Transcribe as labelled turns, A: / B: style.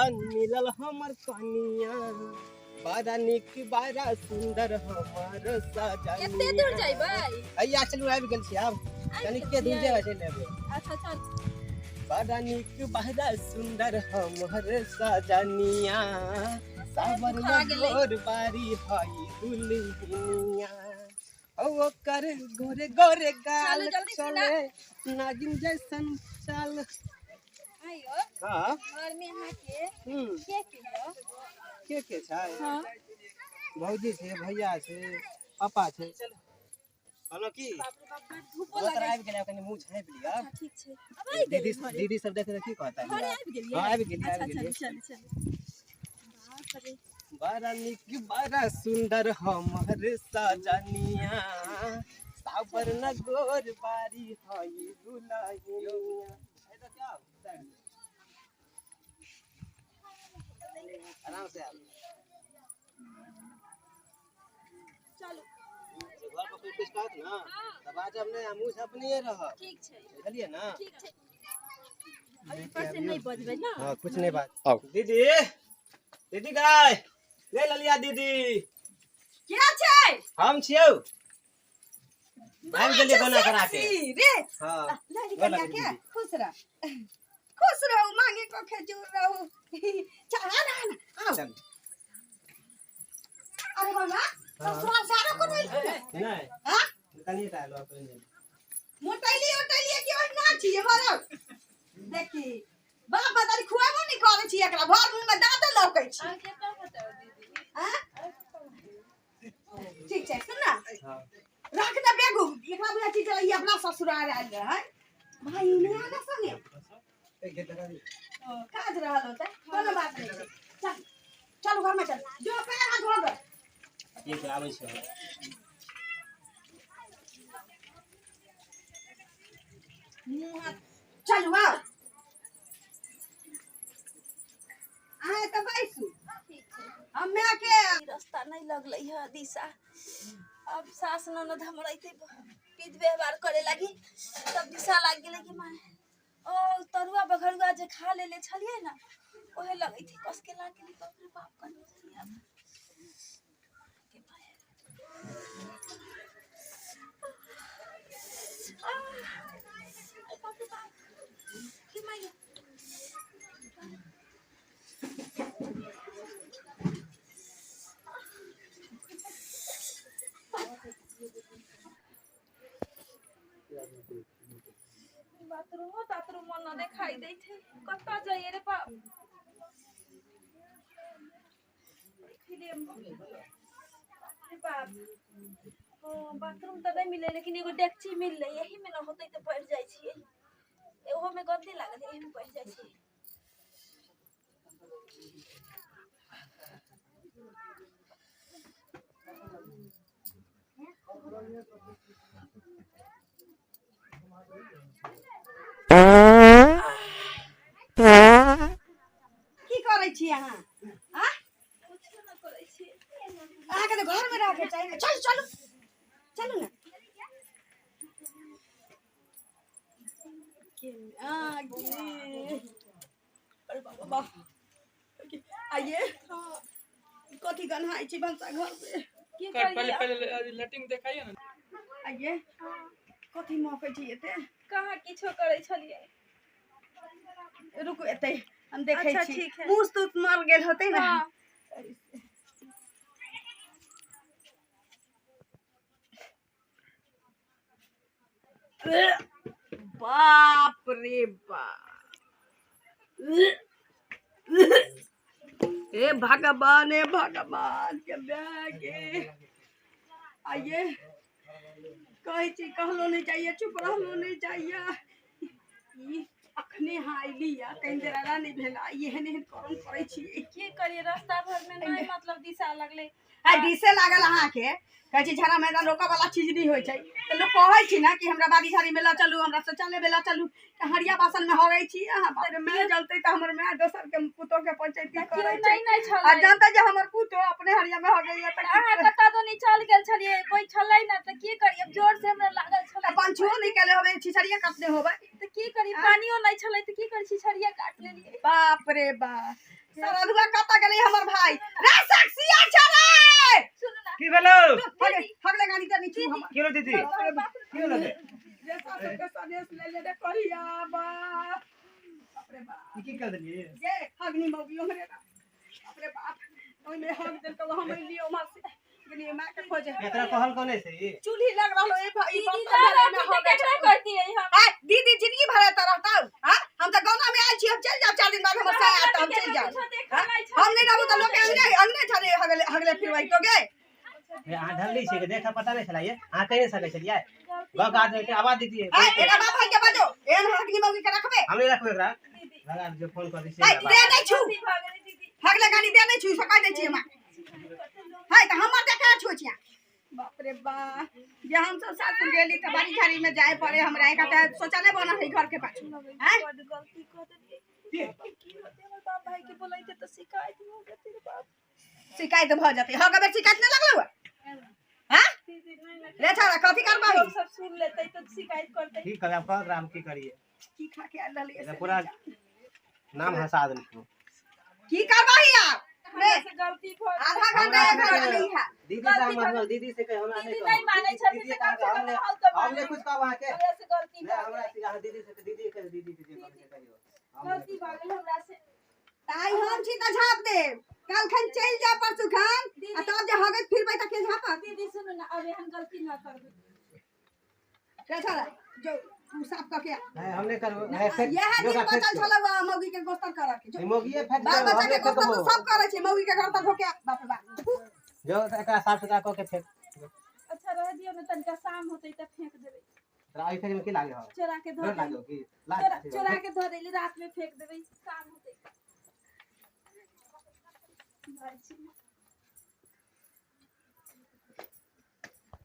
A: ऐसन मिलल हमर कनिया, बड़ा नीक बड़ा सुंदर हमर सजनिया।
B: कते दूर जइबै?
A: हैया चलू आबि गेल छी, आब कनिके दूर जेबै चलि एबै।
B: अच्छा चल।
A: बड़ा नीक बड़ा सुंदर हमर सजनिया, सावर गोर बारी हई दुल्हनिया, ओकर गोरे गोरे गाल चले नागिन जैसन चाल।
B: आइयो
A: हां
B: घर में अहाँ के के के
A: के के छै?
B: हां
A: भौजी छै, भैया छै, पापा छै। चलो कहलो की
B: बाप रे बाप, बड़ धूपो लागै
A: आबि गेलै, कनी मुंह झाँपि लिअ।
B: अच्छा ठीक छै। अब आबि
A: दीदी दीदी सब देख की कहता
B: है? घरे आबि गेलियै?
A: हां आबि गेलियै, आबि गेलियै।
B: चल चल। बाप रे,
A: बड़ा नीक बड़ा सुंदर हमर सजनिया, सावर न गोर बारी हई दुल्हनिया। आराम से आब।
B: चलू
A: घर पर कोई कुछ कहत ना त बाजब नहि, हमहूँ अपने रहब।
B: ठीक छै,
A: बुझलियै ना?
B: ठीक छै। अभी पर से नहीं बजबै ना?
A: हां कुछ नहीं बात। आओ दीदी, दीदी गाय ले ललिया दीदी।
C: के छै?
A: हम छियौ। आबि गेलियै गोना करा के
C: रे।
A: हां
C: लड़ी कनिया के खुश रह, खुश रहू, मांगे को खजूर रहू। चल आ ना आओ।
A: चल।
C: अरे बाबा ससुराल सारो को नहीं
A: नहीं।
C: हां
A: कनी टा आलो अपन।
C: मोटैली ओटैली के ओहि ना छी हमर। देखी बाप बदारी खुआबो नहीं करै छी, एकरा भर मुंह में दांत लौकै छी।
B: आ के त बताउ दीदी।
C: हां ठीक छै, सुन ना।
A: हां
C: राख दे बेगू, एकरा बुझा छी जे ई अपना ससुराल आयल रहै। भाई नहीं आना संगे काज रहल होतै, कोनो बात नहीं छै। चल चलू घर में चल, जो पैर हाथ धो गए।
A: ठीक है, आबै छी।
C: मुंह हाथ चलू आओ। अहाँ तऽ बैसू, हम्मे के
B: रास्ता नहीं लगलै है दिशा। अब सास ननद हमर अइते विध व्यवहार करे लागी तब दिशा लाग गेलै कि माय ओ तरुआ बघरुआ जे खा लेले छलियै ना ओहे लगै थी कस के लाग गेलै। बाप रे बाप, कनी के माय बाप रे बाप, के माय बाथरूमो ताथरूमो न देखाई दै छै, कतऽ जाइए रे बाप। रे बाप, बाथरूम तऽ नहीं मिले लेकिन एगो डेकची मिललै, एही में न होतै तऽ पड़ि जाइ छियै। ओहो में गंदी लागल, एही में पड़ि जाइ छियै।
C: की करै छी अहाँ? आ
B: कुछो न करै छी।
C: अहाँके तऽ घरमे रहके चाही ने। चलू चलू चलू ने। अरे बाबा, आइए कथी गन्हाइ छै भनसा घर में?
B: की
D: पहले
B: करियै?
D: पहले लैट्रिन देखाइए ना।
C: आइए कथी महकै छै एते?
B: कहाँ किछो करै छलियै।
C: रुकू एते हम देखै
B: अच्छा,
C: छी।
B: ठीक है।
C: मूस तूस मर गेल होतै ना।
B: हाँ।
C: बाप रे बाप, हे भगवान, हे भगवान के के आइए कहै छी कहलो नहीं चाहिए, चुप रहलो नहीं चाहिए। ई अखने हाँ अयली या कहीं देर आला नहीं भेला, एहन एहन करम करै छी।
B: की करियै, रास्ता भर में नहीं मतलब दिशा लगलै।
C: आ दिशे लागल अहाँके, कहै छी झाड़ा मैदान रोकऽ वाला चीज नहीं होइ छै, तऽ लोक कहै छी ना कि हमरा बाड़ी झाड़ी में लऽ चलू, हमरा शौचालय में लऽ चलू, तऽ हरिया बासन में हरै छी अहाँ। बाप रे, my जलतै तऽ हमर my दोसर के पुतोह के पंचायती करै छै।
B: नहीं
C: आ
B: छलै।
C: जानतै जे हमर पुतोह अपने हरिया में हगैया तऽ
B: अहाँ कतऽ दोनी चल गेल छलियै, कोई छलै ना तऽ की करियै, जोर से हमरा लागल छलै।
C: पंछुओ नहीं केले होबै, छिछड़िया काटने होबै
B: तऽ की करी, पानियो नहीं छलै तऽ की करी, छिछड़िया काट लेलियै।
C: बाप रे बाप, सरधुआ कतऽ गेलै हमर भाई रे साक्षी आ छ रे
B: सुनू ना
A: की भेलो
C: हगले हगले गाड़ी तऽ नीचू हमर
A: की भेलो दीदी की भेलो रे?
C: रे सासु के सनेस ले ले रे करिया बा बाप रे बाप
A: ई की कर देलियै
C: ये हगनी मौगी हमरे बाप रे बाप ओइमे हग देलकौ हम अइलियै ओम्हर से गेलियै माय के खोजे
A: एकरा कहल कोने से ई
C: चूल्ही लग रहलो ए भाई
B: दीदी ना रहती तऽ केकरा कहतियै हम
C: आ दीदी जिंदगी भर एतऽ रहतौ हां हम तऽ गाँव में आयल छी हम चलि जाब 4 दिन बाद हमर साया आयत तऽ हम चलि जाब
B: कुछो देखल नहि
C: हम नहि रहबू तऽ लोक अंगने अंगने छले हगले हगले फिरबै तो गे
A: हे, अहाँ ढलली छी के देखा पता नहीं छला ये अहाँ कहि नहीं सकै छलियै गाँव के आदमी के आवाज दीजिए
C: आ एकरा बाप भाई के बाजो एहन हगनी मौगी के रखबे
A: हम नहीं रखबै एकरा
B: दीदी
A: लगा जो फोन कर दी
C: है दे नहि छु
B: गलती भऽ गेलै दीदी
C: हगले गाड़ी दे नहि छु सकाइ दै छी हमरा है तऽ हमर देखा छु छिया बाप रे बा जे हम सब सासुर गेली तऽ बाड़ी झाड़ी में जाए पड़े हमरा एक तऽ शौचालय बनल है घर के पाछू हैं
B: बड गलती कऽ देलियै की होतै हमर बाप भाई के बोलैते तऽ शिकायत भऽ जेतै रे बाप
C: शिकायत भऽ जेतै हँ बेर शिकायत नहि लगलौ हैं
B: दीदी नहि नहि
C: रे छौड़ा कथी करबही
B: लोग सब सुन लेतै तऽ शिकायत करतै
A: की करब कह एकरा हम की करिए
C: की खा के आयल रहलियै
A: एकरा
C: से
A: पूरा नाम हंसा देलखिन
C: की करबही आब रे
B: हमरा से गलती भऽ गेल।
C: आधा घंटा एक घंटा नहीं है
A: दीदी से हम मतलब दीदी से कहे हमरा
B: दीदी
A: नहीं
B: नहीं मानै छथिन
A: दीदी
B: तऽ कम से
A: हम
B: कम
A: नहीं
B: हम तऽ
A: हम नहीं
B: मानबै।
A: कुछ कहब अहाँके
B: हमरा से गलती
A: नहीं
B: भऽ
A: हमरा
B: गेल
A: से अहाँ दीदी से दीदी के दीदी के जे कहै से कहियो हम नहीं
B: गलती
A: कुछ
B: भऽ
A: कहब।
B: गेल हमरा से
C: ताई हम छी तऽ झाँप देब काल्हि खन चलि जायब परसू खन आ तब जे हगैत फिरबै तऽ के झाँपत
B: दीदी सुनू ना अब एहन गलती ना करबै
C: रे छोड़ा जो तू साफ कऽ के आ।
A: नहीं हम नहीं करबो नहीं फेंक
C: इएह दिन
A: जोका फेंक
C: बचल
A: दो।
C: छलौ आ मौगी के गोस्तर करऽ के जो
A: ई मौगिए फेंक
C: बाल
A: दो,
C: बच्चा
A: हम
C: के
A: नहीं
C: गोस्तर
A: फेंकबो
C: तऽ सब करै छै मौगी के घर तऽ धोके बाप रे बाप
A: जो एकरा साफ सुथरा कऽ के फेंक
B: अच्छा रह दियौ ने तनिका शाम होतै तऽ फेंक देबै
A: तोरा एहि फेंक में की लागे हो
B: चोरा के धऽ
A: डर
B: देबै
A: लागे हो की लाज
B: चोरा
A: छै।
B: चोरा के धऽ देली रात में फेंक देबै शाम होतै। भाई छी।